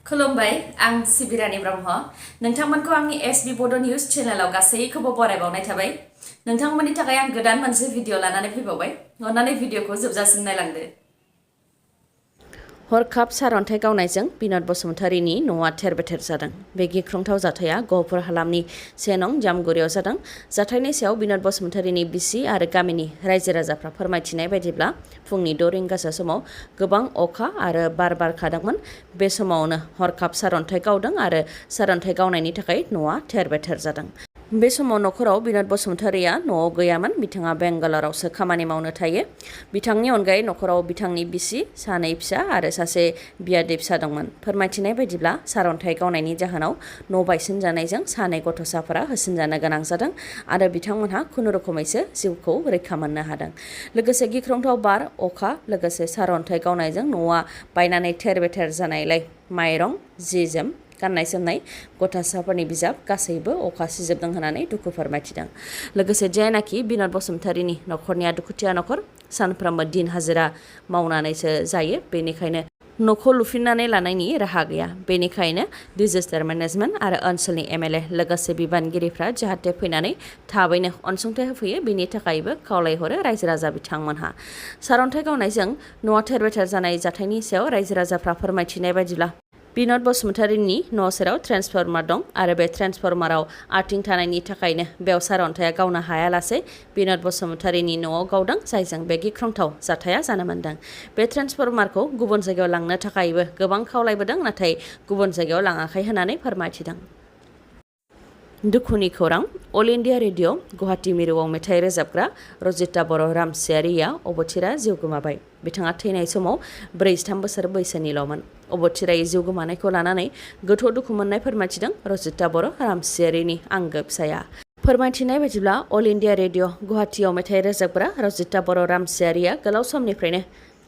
खुलुमबाय आं सिबिरानि ब्रह्म नोंथांमोनखौ आंनि एसबी बड' निउज चेनेलाव गासैखौबो बरायबावनाय थाबाय नोंथांमोननि थाखाय आं गोदान मोनसे भिडिअ लानानै फैबावबाय अन्नानै भिडिअखौ जोबजासिम नायलांदो हरखाब सारअन्थाइ गावनायजों बिनोद बसुमतारीनि न'आ थेर-बेथेर जादों। बे गिख्रंथाव जाथाया गहपुर हालामनि 1 नं जामगुरियाव जादों। जाथायनि सायाव बिनोद बसुमतारीनि बिसि आरो गामिनि रायजो राजाफ्रा फोरमायथिनाय बायदिब्ला फुंनि 6 रिंगासो समाव गोबां अखा आरो बार बारखादोंमोन। बे समावनो हरखाब सारअन्थाइ गावदों आरो सारअन्थाइ गावनायनि थाखाय न'आ थेर-बेथेर जादों। बे समाव नखराव बिनोद बसुमतारीया न'आव गैयामोन। बिथाङा बेंगालरावसो खामानि मावनो थायो। बिथांनि अनगायै नखराव बिथांनि बिसि, 2 फिसा आरो सासे बियादै फिसा दंमोन। फोरमायथिनाय बायदिब्ला सारअन्थाइ गावनायनि जाहोनाव न' बायसिनजानायजों 2 गथ'साफोरा होसिनजानो गोनां जादों आरो बिथांमोनहा खुनुरुखुमैसो जिउखौ रैखा मोननो हादों। लोगोसे गिख्रंथाव बार, अखा लोगोसे सारअन्थाइ गावनायजों न'आ बायनानै थेर-बेथेर जानायलाय माइरं, जि-जोम, गाननाय-जोमनाय, गथ'साफोरनि बिजाब गासैबो अखा सिजोबदों होननानै दुखु फोरमायथिदों। लोगोसे जायनाखि बिनोद बसुमतारीनि नखरनिया दुखुथिया नखर, सानफ्रोमबो दिन हाजिरा मावनानैसो जायो। बेनिखायनो न'खौ लुफिननानै लानायनि राहा गैया। बेनिखायनो डिजास्टार मेनेजमेन्ट आरो ओनसोलनि एमएलए लोगोसे बिबानगिरिफ्रा जाहाथे फैनानै थाबैनो अनसुंथाइ होफैयो बेनि थाखायबो खावलायहरो रायजो राजा बिथांमोनहा। सारअन्थाइ गावनायजों न'आ थेर-बेथेर जानाय जाथायनि सायाव रायजो राजाफ्रा फोरमायथिनाय बायदिब्ला बिनोद बसुमतारीनि न' सेराव ट्रेन्सफर्मार दं आरो बे ट्रेन्सफर्माराव आर्थिं थानायनि थाखायनो बेयाव सारअन्थाइया गावनो हायालासे बिनोद बसुमतारीनि न'आव गावदों, जायजों बे गिख्रंथाव जाथाया जानो मोन्दों। बे ट्रेन्सफर्मारखौ गुबुन जायगायाव लांनो थाखायबो गोबां खावलायबोदों, नाथाय गुबुन जायगायाव लाङाखै होननानै फोरमायथिदों। दुखुनि खौरां। अल इन्डिया रेडिअ गुवाहाटी मिरुआव मेथाइ रोजाबग्रा रजिता बर' रामसियारिया अबथिरा जिउ गोमाबाय। बिथाङा थैनाय समाव 43 बोसोर बैसोनिल'मोन। अबथिरायै जिउ गोमानायखौ लानानै गोथौ दुखु मोननाय फोरमायथिदों रजिता बर' रामसियारिनि आंगो फिसाया। फोरमायथिनाय बायदिब्ला अल इन्डिया रेडिअ गुवाहाटीआव मेथाइ रोजाबग्रा रजिता बर' रामसियारिया गोलाव समनिफ्रायनो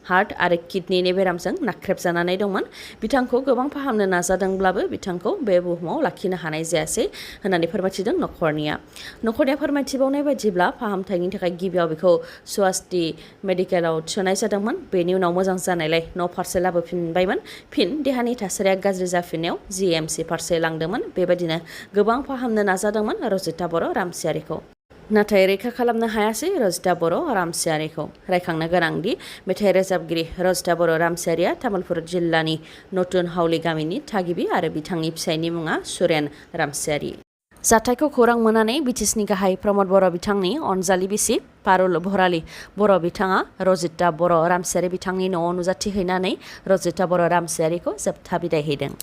हार्ट आरो किडनिनि बेरामजों नाख्रेबजानानै दंमोन। बिथांखौ गोबां फाहामनो नाजादोंब्लाबो बिथांखौ बे बुहुमाव लाखिनो हानाय जायासै होननानै फोरमायथिदों नखरनिया फोरमायथिबावनाय बायदिब्ला फाहामथायनि थाखाय गिबियाव बेखौ स्वास्ति मेडिकेलाव थिसननाय जादोंमोन। बेनि उनाव मोजां जानायलाय न' फारसे लाबोफिनबायमोन। फिन देहानि थासारिया गाज्रि जाफिननायाव GMC फारसे लांदोंमोन। बेबायदिनो गोबां फाहामनो नाजादोंमोन रजिता बर' रामसियारिखौ। नाथाय रैखा खालामनो हायासै रजिता बर' रामसियारिखौ। रायखांनो गोनांदि मेथाइ रोजाबगिरि रजिता बर' रामसियारिया तामुलपुर जिल्लानि नतुन हावली गामिनि थागिबि आरो बिथांनि फिसायनि मुङा सुरेन रामसियारि। जाथायखौ खौरां मोननानै बिटिसिनि गाहाय प्रमद बर' बिथांनि अनजालि बिसि पारुल भराली बर' बिथाङा रजिता बर' रामसियारि बिथांनि न'आव नुजाथिहैनानै रजिता बर' रामसियारिखौ जोबथा बिदाय हैदों।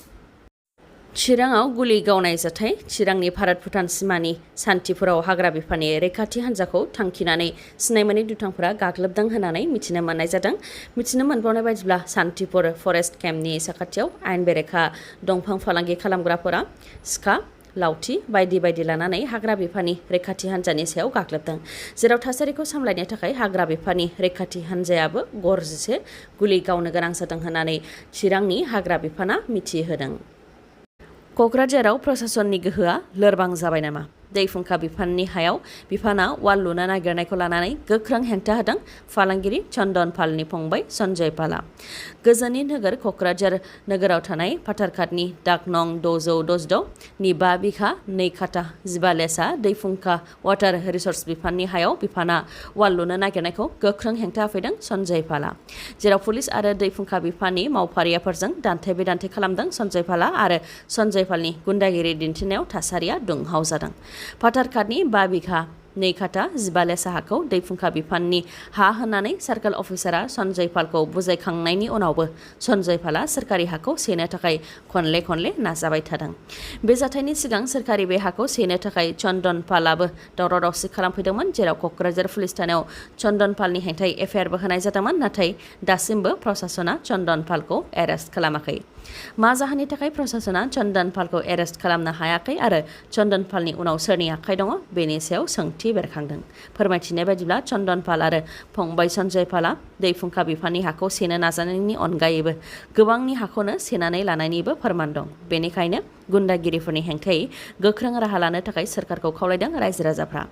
चिराङाव गुलि गावनाय जाथाय। चिरांनि भारत-भुटान सिमानि सान्थिपुराव हाग्रा बिफाननि रैखाथि हान्जाखौ थांखिनानै सिनायमोनै दुथांफोरा गाग्लोबदों होननानै मिथिनो मोननाय जादों। मिथिनो मोनबावनाय बायदिब्ला सान्थिपुर फरेस्ट केम्पनि साखाथियाव आयेन बेरेखा दंफां फालांगि खालामग्राफोरा सिखा, लावथि बायदि बायदि लानानै हाग्रा बिफाननि रैखाथि हान्जानि सायाव गाग्लोबदों। जेराव थासारिखौ सामलायनो थाखाय हाग्रा बिफाननि रैखाथि हान्जायाबो गरसेसे गुलि गावनो गोनां जादों होननानै चिरांनि हाग्रा बिफाना मिथिहोदों। क'क्राझाराव प्रशासननि गोहोआ लोरबां जाबाय नामा? दै फुंखा बिफाननि हायाव बिफाना वाल लुनो नागिरनायखौ लानानै गोख्रों हेंथा होदों फालांगिरि चन्दन पालनि फंबाय सन्जय पालआ। गोजोननि नोगोर क'क्राझार नोगोराव थानाय फाथारकाटनि दाग नं 666 नि 5 बिघा 2 काटा 15 लेसा दै फुंखा वाटार रिसर्स बिफाननि हायाव बिफाना वाल लुनो नागिरनायखौ गोख्रों हेंथा होफैदों सन्जय पालआ। जेराव पुलिस आरो दै फुंखा बिफाननि मावफारियाफोरजों दान्थे-बिदान्थे खालामदों सन्जय पालआ आरो सन्जय पालनि गुन्दागिरि दिन्थिनायाव थासारिया दुंहाव जादों। फाथारकाटनि 5 बिघा 2 काटा 15 लेसा हाखौ दै फुंखा बिफाननि हा होननानै सार्केल अफिसारा सन्जय पालखौ बुजायखांनायनि उनावबो सन्जय पालआ सोरखारि हाखौ सेनो थाखाय खनले नाजाबाय थादों। बे जाथायनि सिगां सोरखारि बे हाखौ सेनो थाखाय चन्दन पालआबो दावराव-दावसि खालामफैदोंमोन। जेराव क'क्राझार पुलिस थानायाव चन्दन पालनि हेंथायै एफआइआरबो होनाय जादोंमोन। नाथाय दासिमबो प्रशासना चन्दन पालखौ एरेस्ट खालामाखै। मा जाहोननि थाखाय प्रशासना चन्दन पालखौ एरेस्ट खालामनो हायाखै आरो चन्दन पालनि उनाव सोरनि आखाइ दङ बेनि सायाव सोंथि बेरखांदों। फोरमायथिनाय बायदिब्ला चन्दन पाल आरो फंबाय सन्जय पालआ दै फुंखा बिफाननि हाखौ सेनो नाजानायनि अनगायैबो गोबांनि हाखौनो सेनानै लानायनिबो फोरमान दं। बेनिखायनो गुन्दागिरिफोरनि हेंथायै गोख्रों राहा लानो थाखाय सोरखारखौ खावलायदों रायजो राजाफ्रा।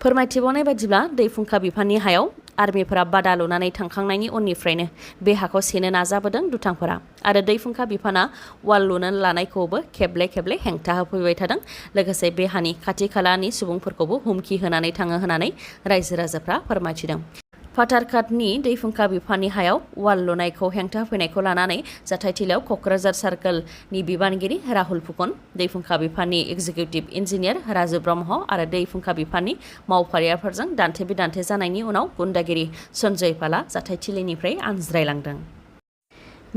फोरमायथिबावनाय बायदिब्ला दै फुंखा बिफाननि हायाव आर्मिफोरा बादा लुनानै थांखांनायनि उननिफ्रायनो बे हाखौ सेनो नाजाबोदों दुथांफोरा आरो दै फुंखा बिफाना वाल लुनो लानायखौबो खेबले खेबले हेंथा होफैबाय थादों लोगोसे बे हानि खाथि खालानि सुबुंफोरखौबो हुमखि होनानै थाङो होननानै रायजो राजाफ्रा फोरमायथिदों। फाथारकाटनि दै फुंखा बिफाननि हायाव वाल लुनायखौ हेंथा होफैनायखौ लानानै जाथायथिलियाव क'क्राझार सार्कोलनि बिबानगिरि राहुल फुकन, दै फुंखा बिफाननि एग्जिकिउटिभ इन्जिनियार राजु ब्रह्म आरो दै फुंखा बिफाननि मावफारियाफोरजों दान्थे बिदान्थे जानायनि उनाव गुन्दागिरि सन्जय पालआ जाथायथिलिनिफ्राय आनज्रायलांदों।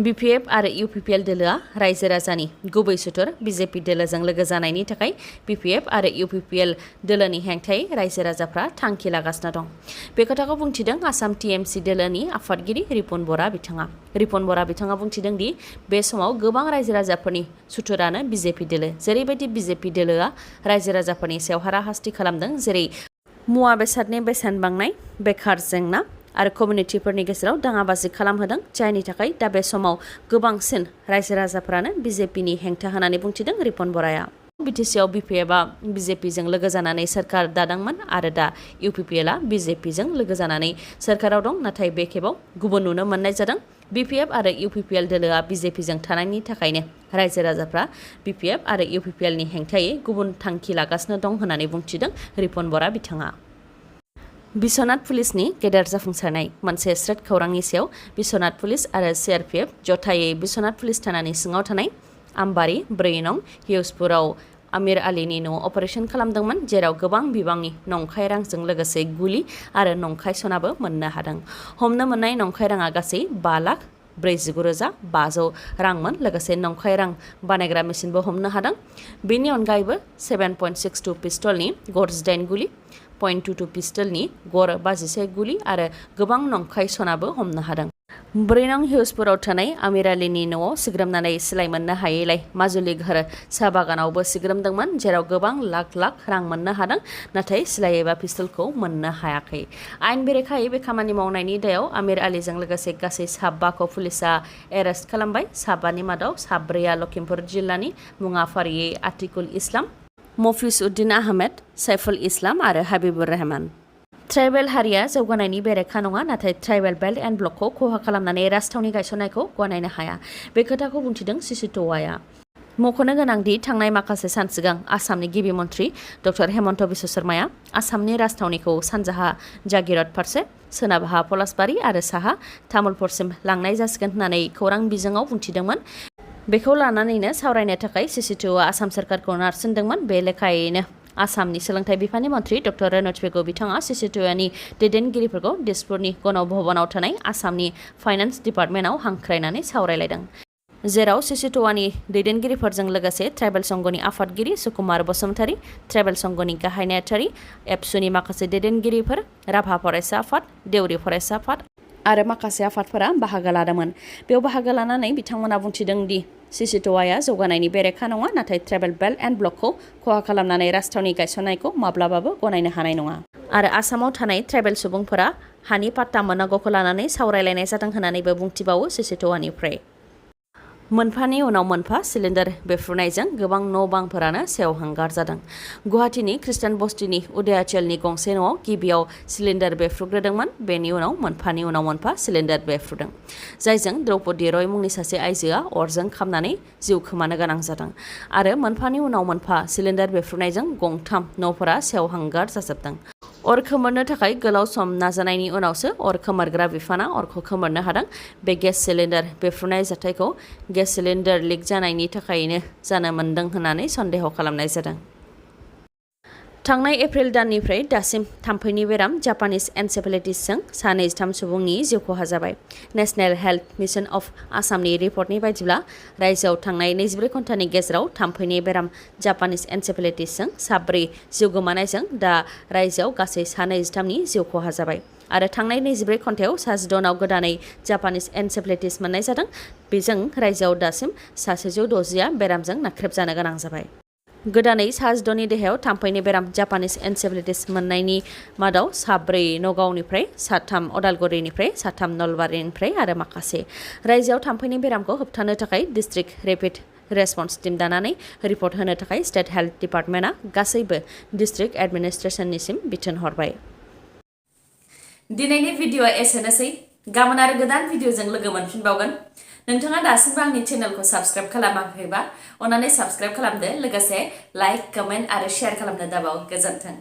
BPF आरो UPPL दोलोआ रायजो राजानि गुबै सुथुर BJP दोलोजों लोगो जानायनि थाखाय BPF आरो UPPL दोलोनि हेंथायै रायजो राजाफ्रा थांखि लागासिनो दं। बे खोथाखौ बुंथिदों आसाम TMC दोलोनि आफादगिरि रिपुन बरा बिथाङा। रिपुन बरा बिथाङा बुंथिदों दि बे समाव गोबां रायजो राजाफोरनि सुथुरानो BJP दोलो। जेरैबायदि BJP दोलोआ रायजो राजाफोरनि सायाव हाराहास्ति खालामदों, जेरै मुवा बेसादनि बेसेन बांनाय, बेकार जेंना आरो कमिउनिटिफोरनि गेजेराव दाङाबाजि खालामहोदों, जायनि थाखाय दा बे समाव गोबांसिन रायजो राजाफ्रानो BJPनि हेंथा होननानै बुंथिदों रिपुन बराया। BTCआव BPFआ BJPजों लोगो जानानै सोरखार दादोंमोन आरो दा UPPLआ BJPजों लोगो जानानै सोरखाराव दं, नाथाय बे खेबाव गुबुन नुनो मोननाय जादों। BPF आरो UPPL दोलोआ BJPजों थानायनि थाखायनो रायजो राजाफ्रा BPF आरो UPPLनि हेंथायै गुबुन थांखि लागासिनो दं होननानै बुंथिदों रिपुन बरा बिथाङा। बिश्वनाथ पुलिसनि गेदेर जाफुंसारनाय मोनसे स्रेड खौरांनि सायाव बिश्वनाथ पुलिस आरो CRPF जथायै बिश्वनाथ पुलिस थानानि सिङाव थानाय आमबारि 4 नं हिउसपुराव आमिर आलीनि न'आव अपारेशन खालामदोंमोन, जेराव गोबां बिबांनि नंखाय रांजों लोगोसे गुलि आरो नंखाय सनाबो मोननो हादों। हमनो मोननाय नंखाय राङा गासै 5,49,500 रांमोन, लोगोसे नंखाय रां बानायग्रा मेसिनबो हमनो हादों। बेनि अनगायैबो 7.62 पिस्तलनि गर 8 गुलि, .22 पिस्तलनि गर 51 गुलि आरो गोबां नंखाय सनाबो हमनो हादों। 4 नं हिउसपुराव थानाय आमिर आलीनि न'आव सिग्रोमनानै सिलाय मोननो हायैलाय माजुलि घर साहा बागानावबो सिग्रोमदोंमोन, जेराव गोबां लाख लाख रां मोननो हादों, नाथाय सिलाय एबा पिस्तलखौ मोननो हायाखै। आयेन बेरेखायै बे खामानि मावनायनि दायाव आमिर आलीजों लोगोसे गासै 7खौ पुलिसआ एरेस्ट खालामबाय। 7नि मादाव 4आ लखिमपुर जिल्लानि, मुङा फारियै आतिकुल इस्लाम, मफिज उद्दिन आहमेद, साइफुल इस्लाम आरो हाबिबुर रहमान। ट्राइबेल हारिया जौगानायनि बेरेखा नङा, नाथाय ट्राइबेल बेल्ट एन्ड ब्लकखौ खहा खालामनानै राजथावनि गायसननायखौ गनायनो हाया। बे खोथाखौ बुंथिदों सिसिट'वाया। मख'नो गोनांदि थांनाय माखासे सान सिगां आसामनि गिबि मन्थ्रि डक्टर हेमन्त बिश्व शर्माया आसामनि राजथावनिखौ सानजाहा जागिरद फारसे, सोनाबहा पलासबारि आरो साहा तामुलपुरसिम लांनाय जासिगोन होननानै खौरां बिजोङाव बुंथिदोंमोन। बेखौ लानानैनो सावरायनो थाखाय सिसिट'आ आसाम सोरखारखौ नारसिनदोंमोन। बे लेखायैनो आसामनि सोलोंथाइ बिफाननि मन्थ्रि डक्टर रनज पेगु बिथाङा सिसिट'आनि दैदेनगिरिफोरखौ दिसपुरनि गण भवनाव थानाय आसामनि फाइनान्स डिपार्टमेन्टआव हांख्रायनानै सावरायलायदों, जेराव सिसिट'आनि दैदेनगिरिफोरजों लोगोसे ट्राइबेल संघनि आफादगिरि सुकुमार बसुमतारी, ट्राइबेल संघनि गाहाय नेहाथारि, एबसुनि माखासे दैदेनगिरिफोर, राभा फरायसा आफाद, देउरि फरायसा आफाद आरो माखासे आफादफोरा बाहागो लादोंमोन। बेयाव बाहागो लानानै बिथांमोना बुंथिदों दि सिसिट'आया जौगानायनि बेरेखा नङा, नाथाय ट्राइबेल बेल्ट एन्ड ब्लकखौ खहा खालामनानै राजथावनि गायसननायखौ माब्लाबाबो गनायनो हानाय नङा आरो आसामाव थानाय ट्राइबेल सुबुंफोरा हानि पाट्टा मोननांगौखौ लानानै सावरायलायनाय जादों होननानैबो बुंथिबावो सिसिट'आनिफ्राय। मोनफानि उनाव मोनफा सिलिन्डार बेफ्रुनायजों गोबां न' बांफोरानो सेवहांगार जादों। गुवाहाटीनि खृष्टान बस्तिनि उदयाचलनि गंसे न'आव गिबियाव सिलिन्डार बेफ्रुग्रोदोंमोन, बेनि उनाव मोनफानि उनाव मोनफा सिलिन्डार बेफ्रुदों, जायजों द्रौपदी रय मुंनि सासे आइजोआ अरजों खामनानै जिउ खोमानो गोनां जादों आरो मोनफानि उनाव मोनफा सिलिन्डार बेफ्रुनायजों गंथाम न'फोरा सेवहांगार जाजोबदों। अर खोमोरनो थाखाय गोलाव सम नाजानायनि उनावसो अर खोमोरग्रा बिफाना अरखौ खोमोरनो हादों। बे गेस सिलिन्डार बेफ्रुनाय जाथायखौ गेस सिलिन्डार लिक जानायनि थाखायनो जानो मोन्दों होननानै सन्देह खालामनाय जादों। थांनाय एप्रिल दाननिफ्राय दासिम थाम्फैनि बेराम जापानिज एनसेफेलाइटिसजों 23 सुबुंनि जिउ खहा जाबाय। नेशनेल हेल्थ मिशन अफ आसामनि रिपर्टनि बायदिब्ला रायजोआव थांनाय 24 घन्टानि गेजेराव थाम्फैनि बेराम जापानिज एनसेफेलाइटिसजों 4 जिउ गोमानायजों दा रायजोआव गासै 23नि जिउ खहा जाबाय आरो थांनाय 24 घन्टायाव 16 गोदानै जापानिज एनसेफेलाइटिस मोननाय जादों। बेजों रायजोआव दासिम 160आ बेरामजों नाख्रेबजानो गोनां जाबाय। गोदानै 16नि देहायाव थाम्फैनि बेराम जापानिज एनसेफेलाइटिस मोननायनि मादाव 4 नगावनिफ्राय, 3 अदालगुरिनिफ्राय, 3 नलबारिनिफ्राय आरो माखासे। रायजोआव थाम्फैनि बेरामखौ होबथानो थाखाय डिस्ट्रिक्ट रेपिड रेसपन्स टीम दानानै रिपर्ट होनो थाखाय स्टेट हेल्थ डिपार्टमेन्टआ गासैबो डिस्ट्रिक्ट एडमिनिस्ट्रेशननिसिम बिथोन हरबाय। दिनैनि भिडिअ'आ एसेनोसै। गाबोन आरो गोदान भिडिअ'जों लोगो मोनफिनबावगोन। नोंथाङा दासिमबो आंनि चेनेलखौ साबस्क्राइब खालामाखैबा अन्नानै साबस्क्राइब खालामदो, लोगोसे लाइक, कमेन्ट आरो शेयार खालामनो दाबाव। गोजोन्थों।